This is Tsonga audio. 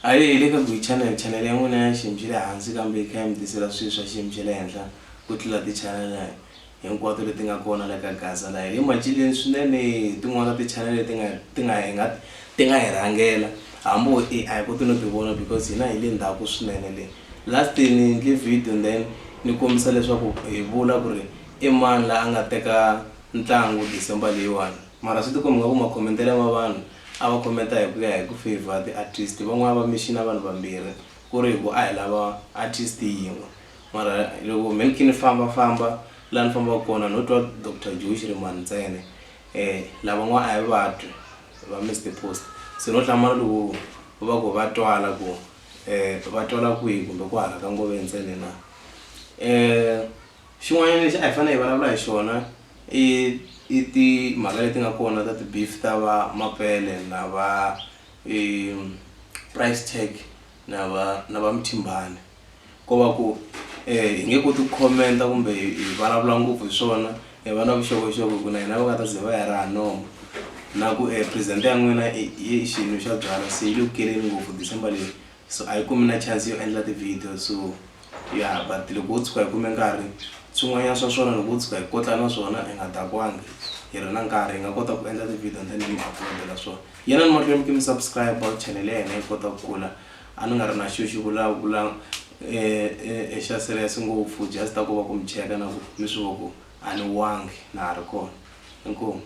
Ahee hi le ka Gwiyi Channel, channel ya n'wina ya xiyimo xa le hansi kambe yi kha yi mi tisela swilo swa xiyimo xa le henhla ku tlula ti-channel hinkwato leti nga kona la ka Gaza la hi le macileni swinene hi tin'wana ta ti-channel leti nga ti nga hi nga ti nga hi rhangela hambi ho e a hi koti no ti vona because hina hi le ndzhaku swinene le last ni endle video and then ni kombisa leswaku hi vula ku ri i mani la a nga teka ntlangu December leyiwani mara swi tikomba nga ku makhomentelo ma vanhu a va comment-a hi ku ya hi ku favour ti-artist van'wana va mention vanhu vambirhi ku ri hi ku a hi lava artist yin'we mara loko me ni khe ni fambafamba laha ni fambaka kona no twa Doctor Joe Shirimani ntsena lavan'wana a hi va twi va Mister Post se no hlamala loko va ku va twala ku va twala kwihi kumbe ku hala ka ngove ntsena na. Xin'wanyana lexi a hi fanele hi vulavula hi xona i i timhaka leti nga kona ta ti-beef ta va Mapele na va Price Tag na va na va Mthimbani ko va ku hi nge koti ku comment-a kumbe hi vulavula ngopfu hi swona hi va na vuxokoxoko hi ku na hina va nga ta ze va hi raha nomu na ku president ya n'wina i xinhu xa byalwa se yi le ku keleni ngopfu December leyi so a yi kumi na chance yo endla ti-video so ya but loko wo tshuka hi kume nkarhi swin'wanyana swa swona loko wo tshuka hi kotla na swona hi nga dakwangi hi ri na nkarhi hi nga kota ku endla ti-video and then hi mi upload-ela swona yanani mahlweni mi mi subscribe channel ya hina yi kota ku kula a ni nga ri na xo xi vulavula xa serious ngopfu just ta ku va ku mi cheka na ku mi swi vo ku a ni wangi na ha ri kona inkomu.